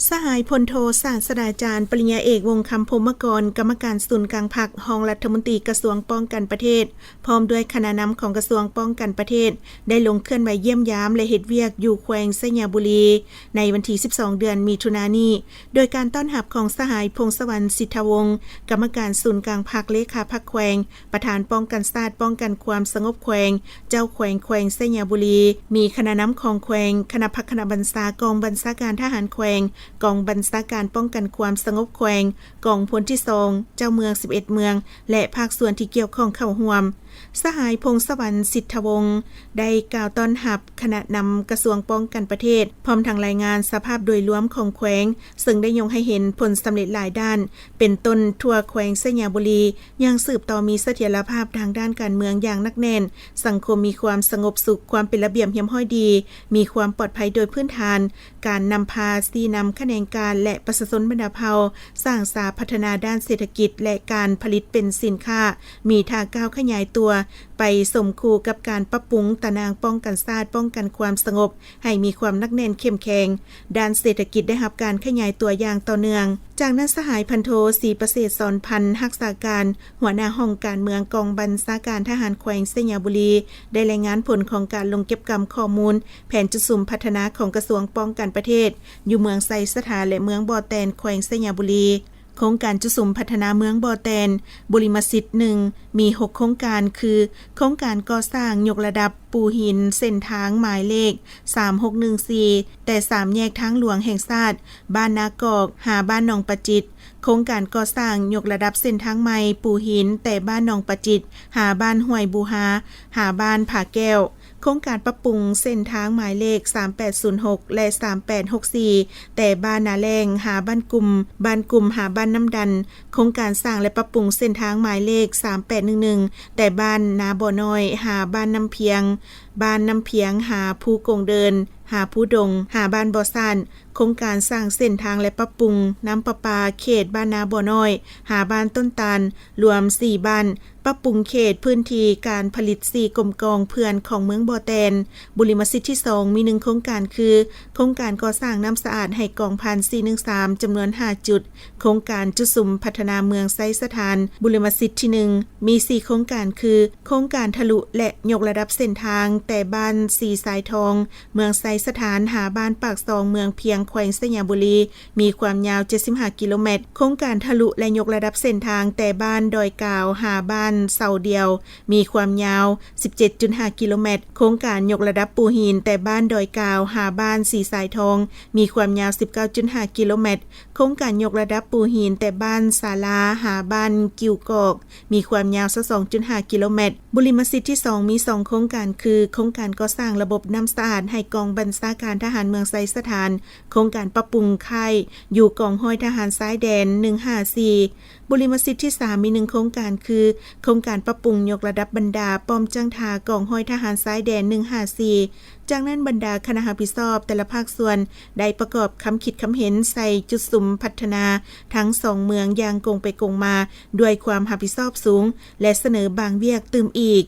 ສະຫາຍພົນໂທ ສາດສະດາຈານ ປະລິນຍາເອກ ວົງຄຳ ພົມມະກອນ ກຳມະການສູນກາງພັກ, ຮອງລັດຖະມົນຕີກະຊວງປ້ອງກັນປະເທດ ພ້ອມດ້ວຍຄະນະນຳຂອງກະຊວງປ້ອງກັນປະເທດ ໄດ້ລົງເຄື່ອນໄຫວຢ້ຽມຢາມ ແລະ ເຮັດວຽກຢູ່ແຂວງໄຊຍະບູລີ ໃນວັນທີສິບສອງ ເດືອນມິຖຸນານີ້ ໂດຍການຕ້ອນຮັບຂອງສະຫາຍ ພົງສະຫວັນ ສິດທະວົງ ກຳມະການສູນກາງພັກ, ເລຂາພັກແຂວງ, ປະທານປ້ອງກັນຊາດ, ປ້ອງກັນຄວາມສະຫງົບແຂວງ, ເຈົ້າແຂວງແຂວງໄຊຍະບູລີ, ມີຄະນະນຳຂອງແຂວງ, ຄະນະພັກຄະນະບັນຊາ, ກອງບັນຊາການທະຫານແຂວງ, ກອງບັນຊາການປ້ອງກັນຄວາມສະຫງົບແຂວງ, ກອງພົນທີສອງ, ເຈົ້າເມືອງສິບເອັດເມືອງ ແລະ ພາກສ່ວນທີ່ກ່ຽວຂ້ອງເຂົ້າຮ່ວມ. ສະຫາຍ ພົງສະຫວັນ ສິດທະວົງ ໄດ້ກ່າວຕ້ອນຮັບຄະນະນຳກະຊວງປ້ອງກັນປະເທດ, ພ້ອມທັງລາຍງານສະພາບໂດຍລວມຂອງແຂວງ, ເຊິ່ງໄດ້ຍົກໃຫ້ເຫັນຜົນສຳເລັດຫຼາຍດ້ານ, ເປັນຕົ້ນທົ່ວແຂວງໄຊຍະບູລີ ຍັງສືບຕໍ່ມີສະຖຽນລະພາບທາງດ້ານການເມືອງຢ່າງໜັກແໜ້ນ, ສັງຄົມມີຄວາມສະຫງົບສຸກ, ຄວາມເປັນລະບຽບຮຽບຮ້ອຍດີ, ມີຄວາມປອດໄພໂດຍພື້ນຖານ, ການນຳພາຊີ້ນຳຂະແໜງການ ແລະ ປະຊາຊົນບັນດາເຜົ່າ ສ້າງສາພັດທະນາດ້ານເສດຖະກິດ ແລະ ການຜະລິດເປັນສິນຄ້າ ມີທ່າກ້າວຂະຫຍາຍຕົວ ໄປສົມຄູ່ກັບການປັບປຸງຕາໜ່າງປ້ອງກັນຊາດ, ປ້ອງກັນຄວາມສະຫງົບ ໃຫ້ມີຄວາມໜັກແໜ້ນເຂັ້ມແຂງ. ດ້ານເສດຖະກິດໄດ້ຮັບການຂະຫຍາຍຕົວຢ່າງຕໍ່ເນື່ອງ. ຈາກນັ້ນ ສະຫາຍ ພັນໂທ ສີປະເສດ ສອນພັນ ຮັກສາການ ຫົວໜ້າຫ້ອງການເມືອງ ກອງບັນຊາການທະຫານແຂວງໄຊຍະບູລີ ໄດ້ລາຍງານຜົນຂອງການລົງເກັບກຳຂໍ້ມູນແຜນຈຸດສຸມພັດທະນາຂອງກະຊວງປ້ອງກັນປະເທດ ຢູ່ເມືອງໄຊສະຖານ ແລະ ເມືອງບໍ່ແຕນ ແຂວງໄຊຍະບູລີ. ໂຄງການຈຸດສຸມພັດທະນາເມືອງບໍ່ແຕນ ບຸລິມະສິດ ໜຶ່ງ ມີ ຫົກ ໂຄງການ ຄື ໂຄງການກໍ່ສ້າງຍົກລະດັບ ປູຫີນ ເສັ້ນທາງໝາຍເລກ ສາມຫົກໜຶ່ງສີ່ ແຕ່ສາມແຍກທາງຫຼວງແຫ່ງຊາດ ບ້ານນາກອກ ຫາ ບ້ານໜອງປາຈິດ, ໂຄງການກໍ່ສ້າງຍົກລະດັບເສັ້ນທາງໃໝ່ ປູຫີນ ແຕ່ບ້ານໜອງປາຈິດ ຫາ ບ້ານຫ້ວຍບູຮາ ຫາ ບ້ານຜາແກ້ວ, ໂຄງການປັບປຸງເສັ້ນທາງໝາຍເລກ ສາມແປດສູນຫົກ ແລະ ສາມແປດຫົກສີ່ ແຕ່ບ້ານນາແລ້ງ ຫາ ບ້ານກຸ່ມ, ບ້ານກຸ່ມ ຫາ ບ້ານນ້ຳດັນ, ໂຄງການສ້າງ ແລະ ປັບປຸງເສັ້ນທາງໝາຍເລກ ສາມແປດໜຶ່ງໜຶ່ງ ແຕ່ບ້ານນາບໍ່ນ້ອຍ ຫາ ບ້ານນ້ຳພຽງ, ບ້ານນ້ຳພຽງ ຫາ ພູກົງເດີນ ຫາ ພູດົງ ຫາ ບ້ານບໍ່ຊ້ານ, ໂຄງການສ້າງເສັ້ນທາງ ແລະ ປັບປຸງນ້ຳປະປາ ເຂດບ້ານນາບໍ່ນ້ອຍ ຫາ ບ້ານຕົ້ນຕານ ລວມ ສີ່ ບ້ານ, ປັບປຸງເຂດພື້ນທີ່ການຜະລິດ ສີ່ ກົມກອງເພື່ອນຂອງເມືອງບໍ່ແຕນ. ບຸລິມະສິດທີ ສອງ ມີ ໜຶ່ງ ໂຄງການ ຄື ໂຄງການກໍ່ສ້າງນ້ຳສະອາດໃຫ້ກອງພັນ ສີ່ໜຶ່ງສາມ ຈຳນວນ ຫ້າ ຈຸດ, ໂຄງການຈຸດສຸມພັດທະນາເມືອງໄຊສະຖານ. ບຸລິມະສິດທີ ໜຶ່ງ ມີ ສີ່ ໂຄງການ ຄື ໂຄງການທະລຸ ແລະ ຍົກລະດັບເສັ້ນທາງ ແຕ່ບ້ານສີສາຍທອງ ເມືອງໄຊສະຖານ ຫາ ບ້ານປາກຊອງ ເມືອງພຽງ ແຂວງໄຊຍະບູລີ ມີຄວາມຍາວ ເຈັດສິບຫ້າ ກິໂລແມັດ, ໂຄງການທະລຸ ແລະ ຍົກລະດັບເສັ້ນທາງ ແຕ່ບ້ານດອຍກາວ ຫາ ບ້ານເສົາດຽວ ມີຄວາມຍາວ ສິບເຈັດຈຸດຫ້າ ກິໂລແມັດ, ໂຄງການຍົກລະດັບປູຫີນ ແຕ່ບ້ານດອຍກາວ ຫາ ບ້ານສີສາຍທອງ ມີຄວາມຍາວ ສິບເກົ້າຈຸດຫ້າ ກິໂລແມັດ, ໂຄງການຍົກລະດັບປູຫີນ ແຕ່ບ້ານສາລາ ຫາ ບ້ານກິວກອກ ມີຄວາມຍາວ ຊາວສອງຈຸດຫ້າ ກິໂລແມັດ. ບຸລິມະສິດທີ ສອງ ມີ ສອງ ໂຄງການ ຄື ໂຄງການກໍ່ສ້າງລະບົບນ້ຳສະອາດໃຫ້ກອງບັນຊາການທະຫານເມືອງໄຊສະຖານ, ໂຄງການປັບປຸງຄ້າຍຢູ່ກອງຮ້ອຍທະຫານຊາຍແດນ ໜຶ່ງຫ້າສີ່. ບຸລິມະສິດທີ ສາມ ມີ ໜຶ່ງ ໂຄງການ ຄື ໂຄງການປັບປຸງຍົກລະດັບບັນດາປ້ອມຈ້າງທ່າກອງຮ້ອຍທະຫານຊາຍແດນ ໜຶ່ງຫ້າສີ່. ຈາກນັ້ນ ບັນດາຄະນະຮັບຜິດຊອບແຕ່ລະພາກສ່ວນ ໄດ້ປະກອບຄຳຄິດຄຳເຫັນໃສ່ຈຸດສຸມພັດທະນາທັງສອງເມືອງຢ່າງກົງໄປກົງມາ ດ້ວຍຄວາມຮັບຜິດຊອບສູງ ແລະ ສະເໜີບາງວຽກຕື່ມອີກ.